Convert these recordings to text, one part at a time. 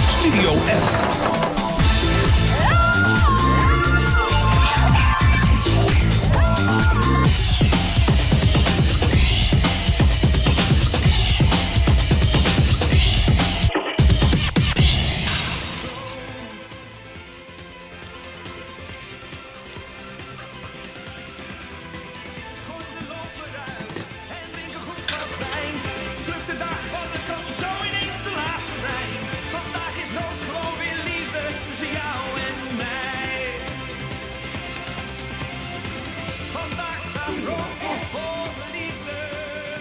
Studio F.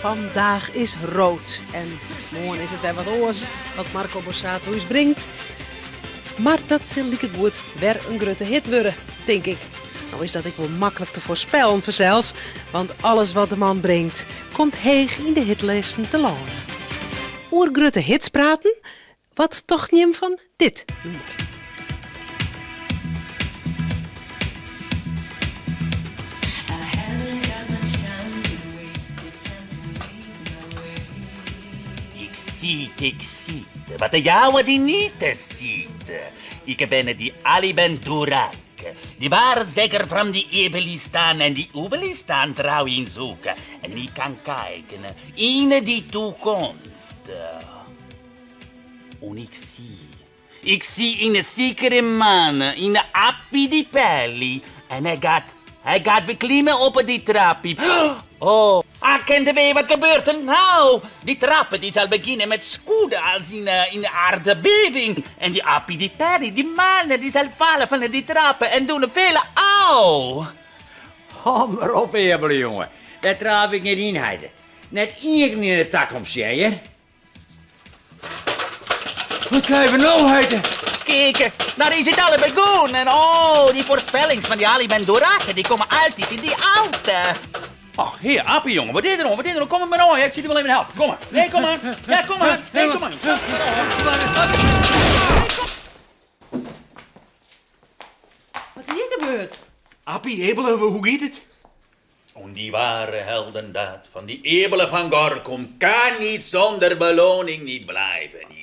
Vandaag is rood. En moarn is it wer wat oars wat Marco Borsato ús bringt. Mar dat sil likegoed wer in grutte hit wurde, tink ik. No is dat ek wol maklik te foarspellen fansels, want alles wat de man bringt komt heech yn de hitlisten telâne. Oer grutte hits praten, wat tochten jim fan dit nûmer? Ik siet, ik siet, wat de jouwe die niet te siet. Ik ben die Ali Ben Durak, die waarzegger van die Ebelistan en die Oebelistan trouw in zoeken. En ik kan kijken in die toekomst. En ik zie, ik zie een zekere man in de appie die pelli. En hij gaat, hij gaat beklimmen op die trappie. Oh, ah, kende wat gebeurt er nou? Die trappen die zal beginnen met schudden als in de aardbeving. En die appie die pelli, die man, die zal vallen van die trappen en doen vele au. Hou maar op, Ebele, jongen. Daar trap ik niet in, heide. Net één keer in de takomst, hè? Wat krijgen we nou, heide? Kijk, daar is het al begonnen. En oh, die voorspellings van die Ali Ben Dorak, die komen altijd in die auto. Ach, heer, Appie, jongen, wat is er nou? Wat is er nou? Kom maar maar ik zit er wel even helpen. Kom maar. Nee, kom maar. Ja, kom maar. Nee, kom maar. Wat is hier gebeurd? Appie, Ebele, hoe gaat het? En die ware heldendaad van die Ebele van Gorkum kan niet zonder beloning niet blijven. Niet.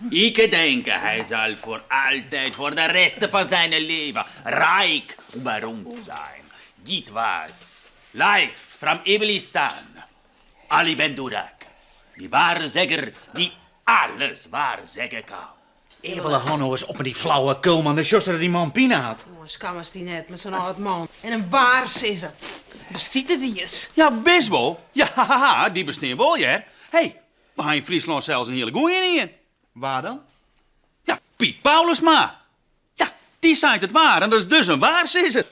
Ik denk, hij zal voor altijd, voor de rest van zijn leven, rijk en beroemd zijn. Dit was live from Ebelistan, Ali Ben Durak, die waarzegger die alles waarzeggen kan. Ebele, hou nou eens op met die flauwe kul, man. De zuster die man pine had. Oh, skam is die net met zo'n oud man. En een waars is dat. Bestiet het hier? Ja, wist wel. Ja, haha, die bestaan wel, ja. Hé, we gaan in Friesland zelfs een hele goeie in. Waar dan? Ja, Piet Paulusma. Ja, die zei het waar en dat is dus een waarzegger.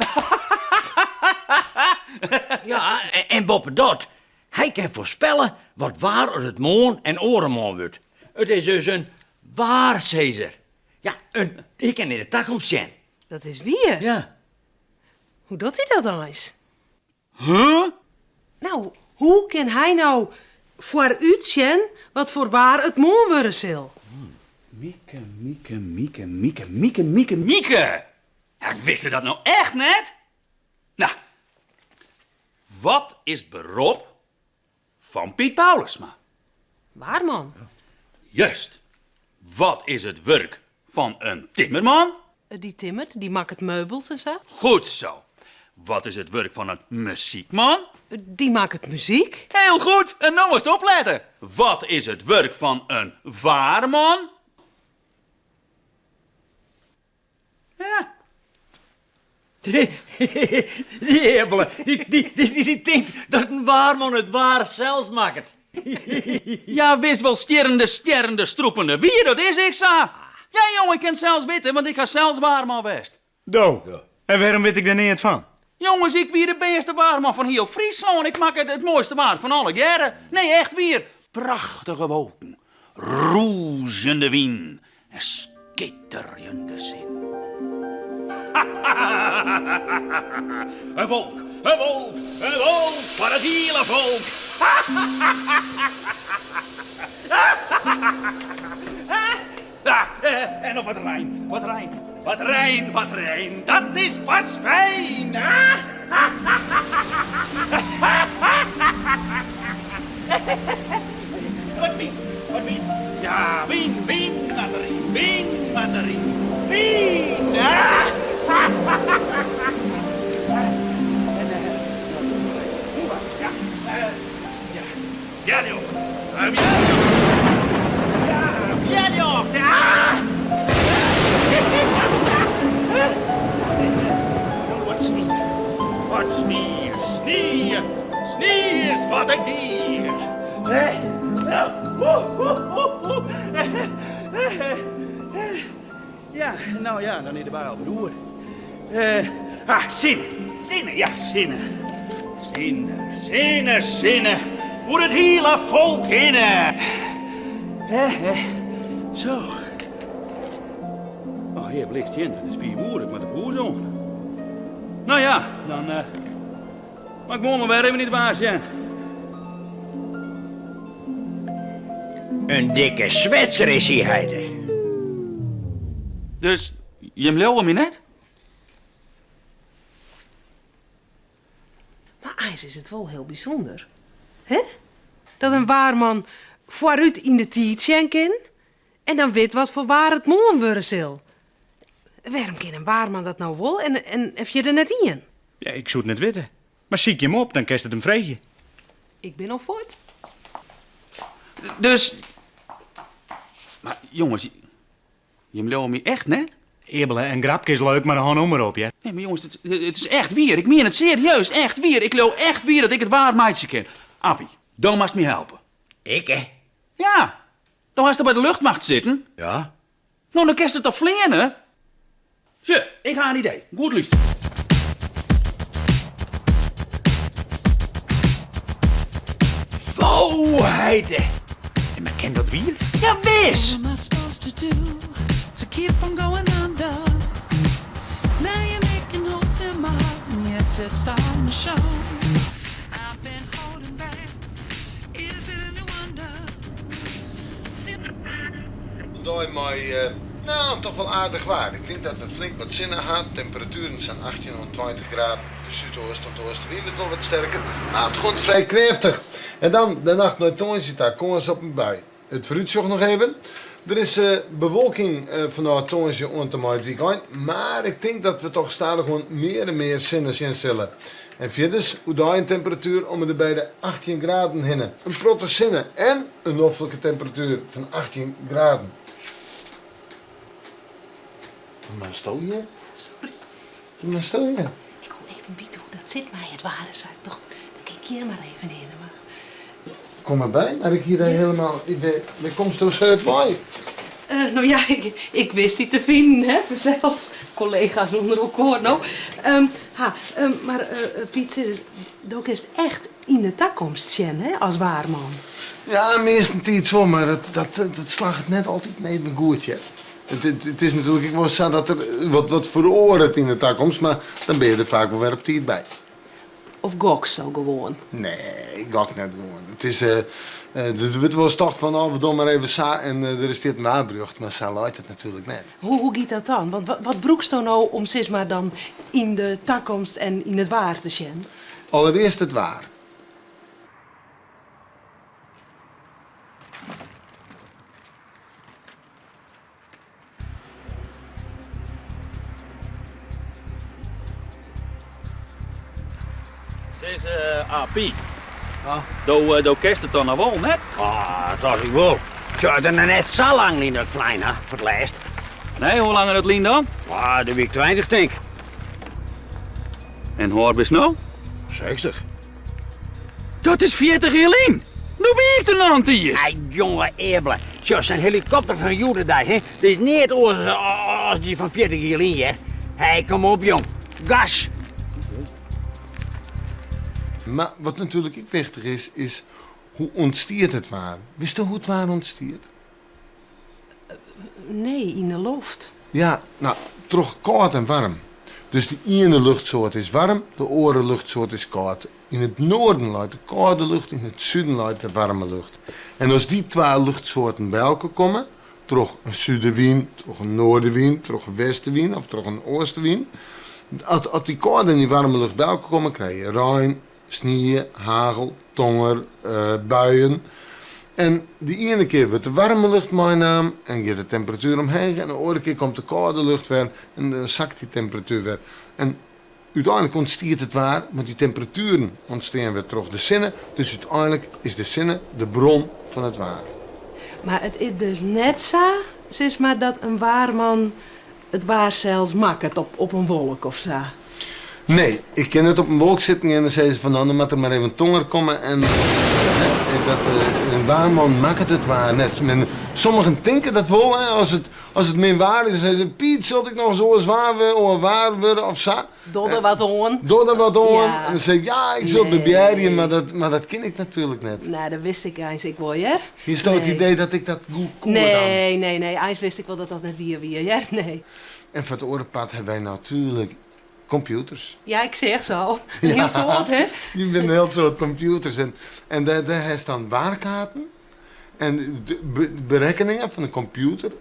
Ja, en boppedat, hij kan voorspellen wat waar uit het moon en orenmoon wordt. Het is dus een waarzegger. Ja, ik kan in de toekomst zijn. Dat is wie? Ja. Hoe doet hij dat dan eens? Huh? Nou, hoe kan hij nou vooruit zien wat voor waar het moon worden zal? Mieke, Mieke, Mieke, Mieke, Mieke, Mieke, Mieke. Ja, wist je dat nou echt net? Nou, wat is het beroep van Piet Paulusma? Waar, man? Juist. Wat is het werk van een timmerman? Die timmert, die maakt het meubels en zo. Goed zo. Wat is het werk van een muziekman? Die maakt het muziek. Heel goed. En nou eens opletten. Wat is het werk van een waarman? Ja. Die Ebele, die denkt dat een waarman het waar zelfs maakt. Ja, wist wel sterrende, sterrende, stroepende. Wie dat is, ik sa. Ja, jongen, ik kan het zelfs weten, want ik ga zelfs waarman west. Do. En waarom weet ik daar niet van? Jongens, ik wie de beste waarman van heel Friesland. Ik maak het mooiste waar van alle jaren. Nee, echt weer. Prachtige wolken, roezende wind en skitterende zin. Een wolk, een wolk, een wolk voor het hele volk. Ah, en nog wat Rijn, wat Rijn, wat Rijn, wat Rijn. Dat is pas fijn. Ah. Wat wyn, wat wyn. Ja, wyn, wyn moat deryn, wyn moat deryn, wyn! Wjerljocht, wjerljocht. Ja, wjerljocht! No wat snie, wat snie, snie, snie is wat ik die. Ja, no ja, dan is de bui al wer oer. Ah, sinne, sinne, ja, sinne. Sinne, sinne, sinne, oer it hiele folk hinne. Zo. Oh, hear blikst tsjin, it is fiif oere, ik moat de koers oan. No ja, dan moat ik moarn mar wer even yn it waar sjen. In dikke swetser is hy, heite. Dus jim leauwe my net? Mar eins is it wol hiel bysûnder, hè? Dat in waarman foarút yn de tiid sjen kin en dan wit wat foar waar it moarn wurde sil. Wêrom kin in waarman dat no wol en fierder net ien? Ja, ik soe it net witte. Mar sykje him op, dan kinst it him freegje. Ik bin al fuort. Dus. Mar jonges, jim leauwe my echt net? Eabele, in grapke is leuk, mar hâld no mar op, hear. Nee, mar jonges, it, it is echt wier. Ik mien it serieus, echt wier. Ik leau echt wier dat ik it waar meitsje kin. Appie, do moatst my helpe. Ik, hè? Ja, do hast by de luchtmacht sitten. Ja. No, dan kinst it toch fleane? Sjoch, ik ha in idee. Goed lústerje. Wow, heite. En mar kin dat wier? Ja, wis! What am I supposed to do to keep from going under? Now you're making holes in my heart, and yes, it's starting to show. I've been holding back. Is it any wonder? In dei mei, no, toch wol aardich waar. Ik tink dat we flink wat sinne ha. Temperatueren sa'n 18 oant 20 graden. De súdoost oant oastewyn wurdt wol wat sterker, mar it giet frij krêftich. En dan de nacht nei tongersdei ta kâns op in bui. It foarútsjoch noch even. Der is bewolking fanôf tongersdei oant en mei it wykein, mar ik tink dat we toch stadichoan mear en mear sinne sjen sille. En fierders oerdei in temperatuer om en de by de 18 graden hinne. In protte sinne en in noflike temperatuer fan 18 graden. Wat moatsto hjir? Sorry. Wat moatsto hjir? Ik woe even witte hoe't dat sit mei it waar en sa. Ik tocht, dan kin ik hjir mar even hinne. Mar... Kom mar by, mar ik hie dêr helemaal... Wêr komsto sa út wei? Eh, no ja, ik, ik wist dy te finen, hè, fansels. Kollega's ûnder elkoar, no. Ehm, ha, ehm, mar eh, Piet, sis ris, do kinst echt yn de takomst sjen, hè, as waarman. Ja, meastentiids wol, mar dat, dat, dat slagget net altyd even goed, hear. It, it, it is natuerlik ek wol sa dat der wat, wat feroaret yn de takomst, mar dan binne je der faak wol wer op tiid by. Of goksto gewoan? Nee, ik gok net gewoan. It is, der wurdt wolris tocht fan, oh, we dogge mar even sa en der stiet in waarberjocht, mar sa leit it natuerlik net. Hoe, hoe giet dat dan? Want wat brûksto no om sis mar dan yn de takomst en yn it waar te sjen? Allerearst it waar. Sis, Appie. Do, do kenst it dan noch wol, net? Ah, dat ik wol. Sjoch, it is noch net sa lang lyn dat ik flein ha, foar it lêst. Nee, hoe lang is it lyn dan? Ah, doe wie ik 20, tink. En hoe âld bist no? 60. Dat is 40 jier lyn! Doe wie ik der noch net iens. Ai, jonge Eabele. Sjoch, sa'n helikopter fan hjoed-de-dei, hè, dat is neat oars as dy fan 40 jier lyn, hear. Hé, kom op, jong. Gas! Mar wat natuerlik ek wichtich is, is hoe ûntstiet it waar? Witsto hoe't it waar ûntstiet? Nee, yn de loft. Ja, no, troch kâld en waarm. Dus de iene luchtsoart is waarm, de oare luchtsoart is kâld. Yn it noarden leit de kâlde lucht, yn it suden leit de waarme lucht. En as dy twa luchtsoarten by elkoar komme, troch in sudewyn, troch in noardewyn, troch in westewyn of troch in oastewyn, as dy kâlde en dy waarme lucht by elkoar komme, krije je rein. Snie, hagel, tonger, buien. En de iene kear wurdt de waarme lucht meinaam en giet de temperatuer omheech en de oare kear komt de kâlde lucht wer en dan sakt dy temperatuer wer. En úteinlik ûntstiet it waar, want dy temperatueren ûntstean wer troch de sinne, dus úteinlik is de sinne de bron fan it waar. Mar it is dus net sa, sis mar, dat in waarman it waar sels makket op in wolk of sa? Nee, ik kin net op in wolk sitten gean en sizze fan no, dan moat der mar even tonger komme en hè, dat, in waarman makket it waar net. Men, sommigen tinke dat wol, hè, as it, as it min waar is, dan sizze se, Piet, sil ik noch ris oars waar wurde, oar waar wurde of sa? Doch der wat oan. Doch der wat oan. En dan sis ik, ja, ik sil it bebearje, mar dat kin ik natuerlik net. Nee, dat wist ik eins ek wol, hear. Hiest no it idee dat ik dat goed koe dan? Nee, nee, nee. Eins wist ik wol dat dat net wier wie, hear. Nee. En foar it oare part hawwe wy natuerlik kompjûters. Ja, ik seach se al. In hiel soad, hè? Dy binne in hiel soad kompjûters. En dêr hast dan waarkaarten en berekkeningen fan de kompjûter.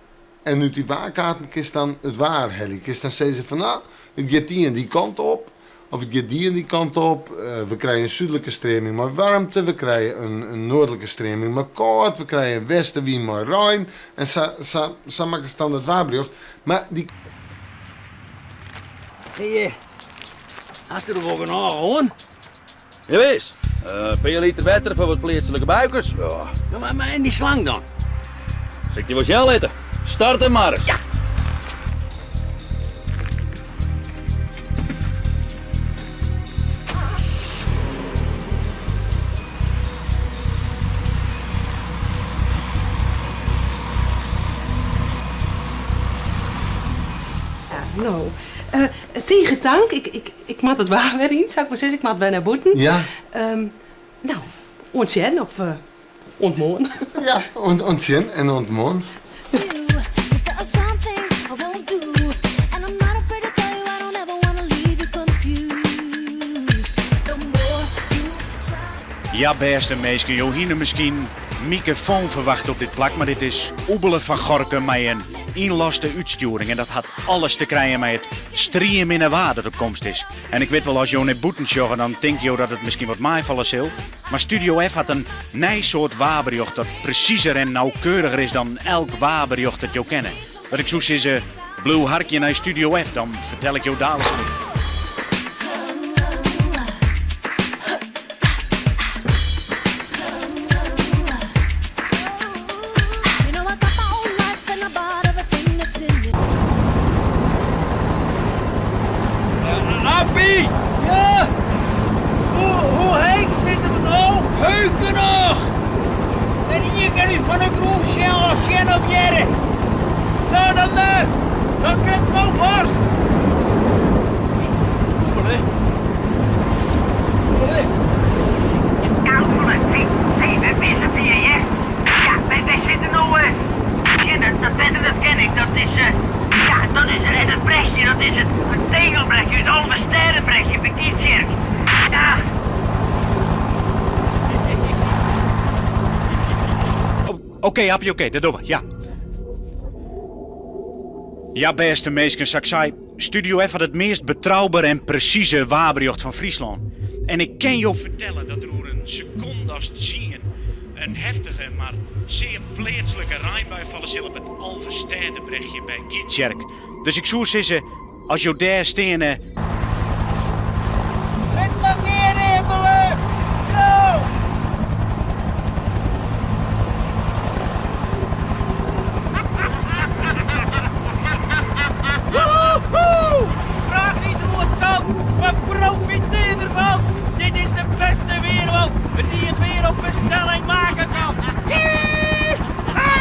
En út dy waarkaarten kinst dan it waar helje. Kinst dan sizze fan no, it giet dy en dy kant op, of it giet dy en dy kant op. We krije in súdlike streaming mei waarmte, we krije in noardlike streaming mei kâld, we krije in westewyn mei rein. En sa, sa, sa makkest dan it waarberjocht. Mar dy. Hey, hast der wol genôch oan? Jawis, in pear liter wetter foar wat pleatslike buikers. Ja, mar en dy slang dan? Sil ik dy wol sjen litte. Start him mar ris. Ja. No, tige tank. Ik, Ik moat it waar wer yn, sa ik mar sizze. Ik moat wer nei bûten. Ja. No, oant sjen of oant moarn. Ja, oant sjen en oant moarn. Ja, bêste minsken, jo hiene miskien Mieke Foon ferwachte op dit plak, mar dit is Oebele van Gorkum mei in ynloste útstjoering en dat hat alles te krijen mei it strieminne waar dat op komst is. En ik wit wol, as jo nei bûten sjogge, dan tinke jo dat it miskien wat meifalle sil. Mar Studio F hat in nij soart waarberjocht dat presizer en nauwkeuriger is dan elk waarberjocht dat jo kenne. Dat ik soe sizze, bliuw harkjen nei Studio F, dan fertel ik jo daliks mear. Appie! Ja? Hoe heech sitte we no? Heech genôch! En ien kin ús fan de grûn sjen of sjen of hearre. No dan, dan kin it no los! Oebele. Oebele. Ja, Oebele. Hé, hé, we binne safier, hear. Ja, wy sitte no, tsjin dat wetter, dat ken ik, dat is, ja, dat is, en dat brechje, dat is it Tegelbrechje, it Alvestêdebrechje by Gytsjerk. Ja. Oké, Appie, oké, dat dogge we, ja. Ja, bêste minsken, sa't ik sei, Studio F hat it meast betrouber en presize waarberjocht fan Fryslân. En ik kin jo fertelle dat der oer in sekonde as tsien in heftige, mar sear pleatslike reinbui falle sil op it Alvestêdebrechje by Gytsjerk. Dus ik soe sizze, as jo dêr steane. Lit mar gean, Oebele! Go! Woehoe! Fraach niet hoe het kan, maar profiteer ervan! Dit is de beste wereld die het weer op bestelling maken kan. Yeeha!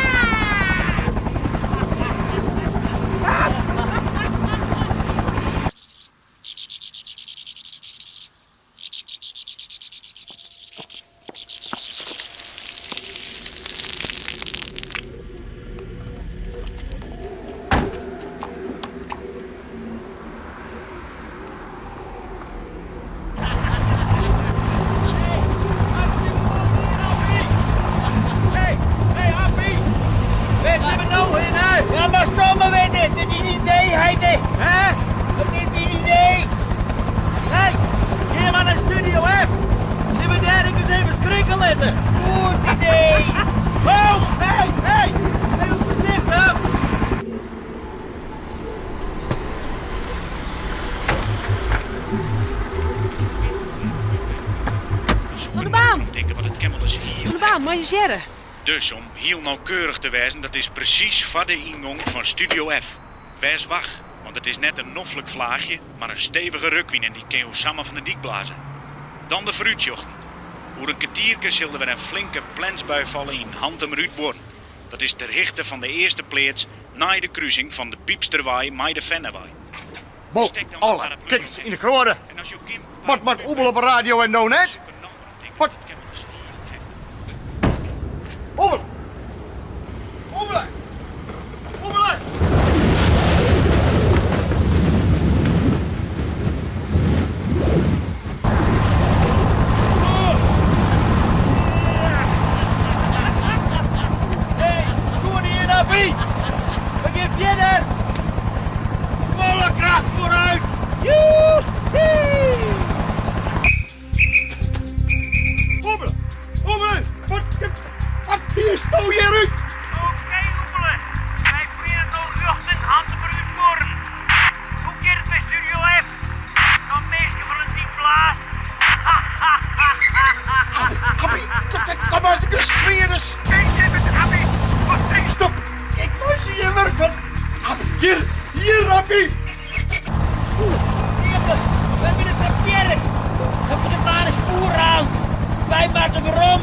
lette. Goed idee! Ho, hey, hey! Even foarsichtich! Van der Baan! Tinke, want it kin wolris hiel. Van der Baan, mei ris hearre. Dus om hiel nauwkeurich te wêzen, dat is presys foar de yngong fan Studio F. Wês wach, want it is net in noflik flaachje, mar in stevige rukwyn en dy kin jo samar fan de dyk blaze. Dan de foarútsjochten. Oer in kertierke sil der wer in flinke plensbui falle yn Hantumerútbuorren. Dat is ter hichte fan de earste pleats nei de krusing fan de Pypsterwei mei de Fennewei. Bo, Stek dan de alle paraplu kikkers omheech. yn de kroade. En as jo gjin Wat moat paraplu Oebele op de radio en no net? soe ik er noch mar om tinke, Wat? want it kin wolris hiel heftich. Oebele! Oebele! Oebele! Hey, koene hjir noch by? We gean fierder! Folle kracht foarút! Joehee! Oebele! Oebele! Wat, wat fiersto hjir út? Oké, Oebele. Wy fleane no rjochting Hantumerútbuorren. Hoe giet it by Studio F? Noch minsken fan de dyk blaasd? Appie, dat was de gesmeerde Stop! Ik meitsje hjir wurk fan. Appie, hjir! Hjir, Appie! Oeh, wy binne trappearre. En Van der Baan is poerraand. Wy moatte werom.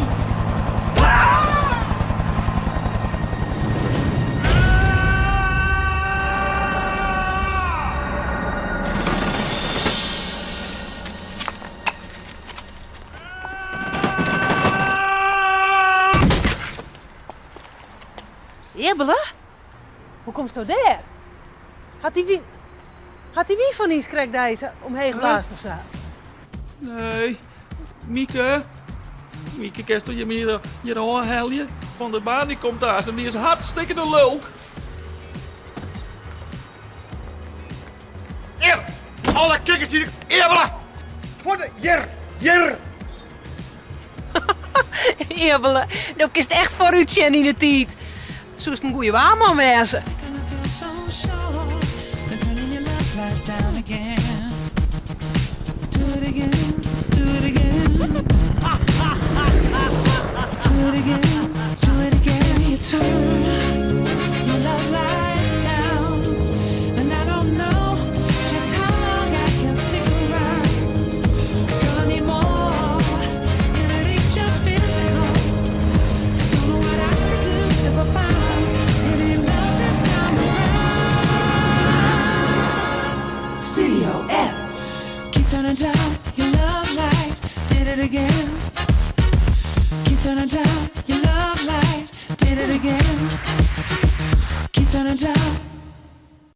Ibbele? Hoe komsto dêr? Hat dy wyn, hat dy wyn fan niis krekt dy sa omheech blaasd of sa? Nee, Mieke. Mieke, kinsto jim hjir, hjir ôfhelje? Van der Baan dy komt aanst en dy is hartstikkene lulk. Hjir! Alle kikkers yn de Ibbele! Foar de hjir! Hjir! Ibbele, do kinst echt foarút sjen yn de tiid. Soest in goeie waarman wêze. Studio F. Keep turning down your love light. Did it again. Keep turning down your love light. Did it again. Keep turning down.